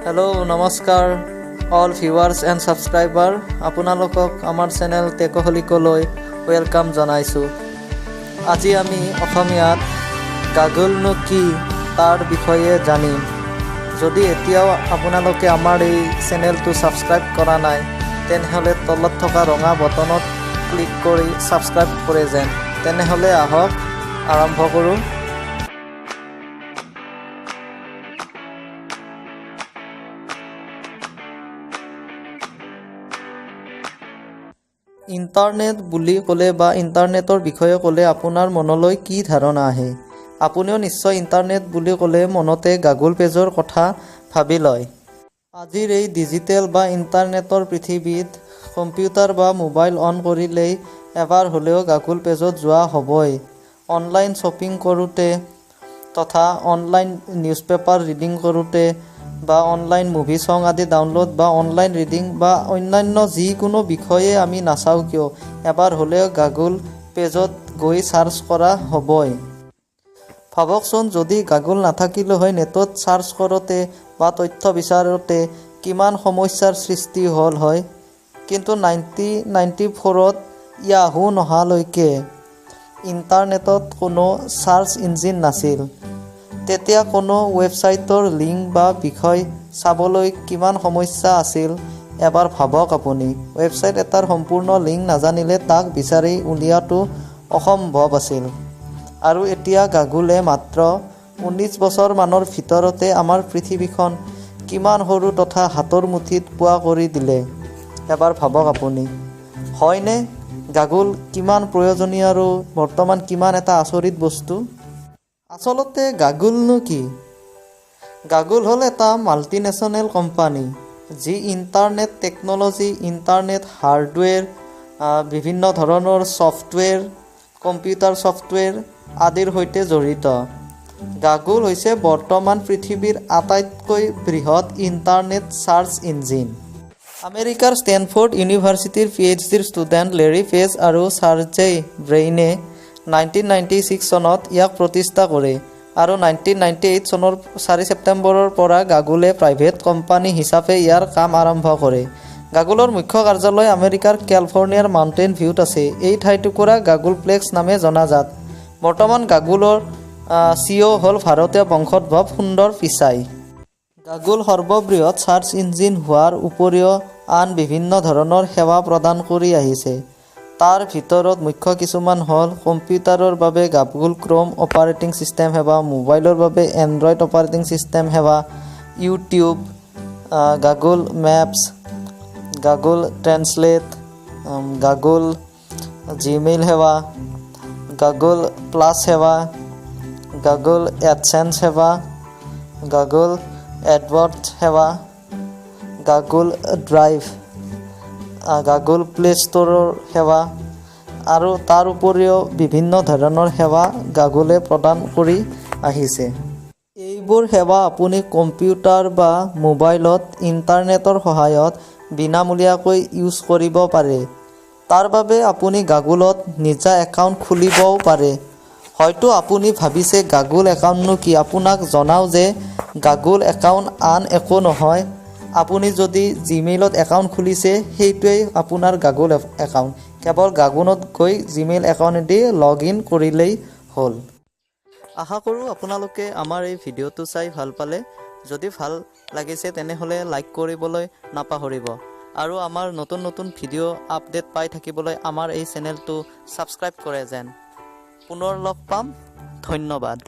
Hello', নমস্কাৰ all viewers and subscriber. আপোনালোকক আমাৰ চেনেল টেকহলিকলৈ welcome জনাইছোঁ। আজি আমি অসমীয়াত গাগলনো কি তাৰ বিষয়ে জানিম। যদি এতিয়াও আপোনালোকে আমাৰ এই চেনেলটো ছাবস্ক্ৰাইব কৰা নাই, তেনেহ'লে তলত থকা ৰঙা বটনত ক্লিক কৰি ছাবস্ক্ৰাইব কৰে যেন। তেনেহ'লে আহক আৰম্ভ কৰোঁ। ইণ্টাৰনেট বুলি ক'লে বা ইণ্টাৰনেটৰ বিষয়ে ক'লে আপোনাৰ মনলৈ কি ধাৰণা আহে? আপুনিও নিশ্চয় ইণ্টাৰনেট বুলি ক'লে মনতে গাগল পেজৰ কথা ভাবি লয়। আজিৰ এই ডিজিটেল বা ইণ্টাৰনেটৰ পৃথিৱীত কম্পিউটাৰ বা মোবাইল অন কৰিলেই এবাৰ হ'লেও গাগল পেজত যোৱা হ'বই। অনলাইন শ্বপিং কৰোঁতে তথা অনলাইন নিউজ পেপাৰ ৰিডিং কৰোঁতে বা অনলাইন মুভি ছং আদি ডাউনলোড বা অনলাইন ৰিডিং বা অন্যান্য যিকোনো বিষয়ে আমি নাচাওঁ কিয়, এবাৰ হ'লেও গাগল পেজত গৈ চাৰ্চ কৰা হ'বই। ভাবকচোন, যদি গাগল নাথাকিলে হয়, নেটত চাৰ্চ কৰোঁতে বা তথ্য বিচাৰোঁতে কিমান সমস্যাৰ সৃষ্টি হ'ল হয়। কিন্তু 1994ত য়াহু নহালৈকে ইণ্টাৰনেটত কোনো চাৰ্চ ইঞ্জিন নাছিল। তেতিয়া কোনো ৱেবছাইটৰ লিংক বা বিষয় চাবলৈ কিমান সমস্যা আছিল এবাৰ ভাবক আপুনি। ৱেবছাইট এটাৰ সম্পূৰ্ণ লিংক নাজানিলে তাক বিচাৰি উলিওৱাটো অসম্ভৱ আছিল। আৰু এতিয়া গাগলে মাত্ৰ 19 বছৰমানৰ ভিতৰতে আমাৰ পৃথিৱীখন কিমান সৰু তথা হাতৰ মুঠিত পোৱা কৰি দিলে এবাৰ ভাবক আপুনি। হয়নে গাগল কিমান প্ৰয়োজনীয় আৰু বৰ্তমান কিমান এটা আচৰিত বস্তু? আচলতে গাগলনো কি? গাগল হ'ল এটা মাল্টিনেশ্যনেল কোম্পানী, যি ইণ্টাৰনেট টেকন'লজি, ইণ্টাৰনেট হাৰ্ডৱেৰ, বিভিন্ন ধৰণৰ ছফ্টৱেৰ, কম্পিউটাৰ ছফ্টৱেৰ আদিৰ সৈতে জড়িত। গাগল হৈছে বৰ্তমান পৃথিৱীৰ আটাইতকৈ বৃহৎ ইণ্টাৰনেট চাৰ্চ ইঞ্জিন। আমেৰিকাৰ ষ্টেনফৰ্ড ইউনিভাৰ্চিটিৰ পিএইচডিৰ ষ্টুডেণ্ট লেৰী পেজ আৰু চাৰ্জেই ব্ৰেইনে 1996 চনত ইয়াক প্ৰতিষ্ঠা কৰে আৰু 1998 চনৰ 4 ছেপ্টেম্বৰৰ পৰা গাগলে প্ৰাইভেট কোম্পানী হিচাপে ইয়াৰ কাম আৰম্ভ কৰে। গাগলৰ মুখ্য কাৰ্যালয় আমেৰিকাৰ কেলিফৰ্ণিয়াৰ মাউণ্টেইন ভিউত আছে। এই ঠাইটুকুৰা গাগলপ্লেক্স নামে জনাজাত। বৰ্তমান গাগলৰ চিঅ' হ'ল ভাৰতীয় বংশোদ্ভৱ সুন্দৰ পিচাই। গাগল সৰ্ববৃহৎ চাৰ্চ ইঞ্জিন হোৱাৰ উপৰিও আন বিভিন্ন ধৰণৰ সেৱা প্ৰদান কৰি আহিছে। তাৰ ভিতৰত মুখ্য কিছুমান হ'ল কম্পিউটাৰৰ বাবে গাগল ক্ৰ'ম অপাৰেটিং ছিষ্টেম সেৱা, মোবাইলৰ বাবে এণ্ড্ৰইড অপাৰেটিং ছিষ্টেম সেৱা, YouTube, Google maps, Google translate, Google Gmail সেৱা, গাগল প্লাছ সেৱা, গাগল এডচেন্স সেৱা, গাগল এডৱৰ্ডছ সেৱা, গাগল ড্ৰাইভ, গাগল প্লে ষ্ট'ৰৰ সেৱা আৰু তাৰ উপৰিও বিভিন্ন ধৰণৰ সেৱা গাগলে প্ৰদান কৰি আহিছে। এইবোৰ সেৱা আপুনি কম্পিউটাৰ বা মোবাইলত ইণ্টাৰনেটৰ সহায়ত বিনামূলীয়াকৈ ইউজ কৰিব পাৰে। তাৰ বাবে আপুনি গাগলত নিজা একাউণ্ট খুলিবও পাৰে। হয়তো আপুনি ভাবিছে, গাগল একাউণ্টনো কি? আপোনাক জনাওঁ যে গাগল একাউণ্ট আন একো নহয়, আপুনি যদি জিমেইলত একাউণ্ট খুলিছে, সেইটোৱেই আপোনাৰ গাগল একাউণ্ট। কেৱল গাগলত গৈ জিমেইল একাউণ্টেদি লগ ইন কৰিলেই হ'ল। আশা কৰোঁ আপোনালোকে আমাৰ এই ভিডিঅ'টো চাই ভাল পালে। যদি ভাল লাগিছে, তেনেহ'লে লাইক কৰিবলৈ নাপাহৰিব আৰু আমাৰ নতুন নতুন ভিডিঅ' আপডেট পাই থাকিবলৈ আমাৰ এই চেনেলটো ছাবস্ক্ৰাইব কৰে যেন। পুনৰ লগ পাম, ধন্যবাদ।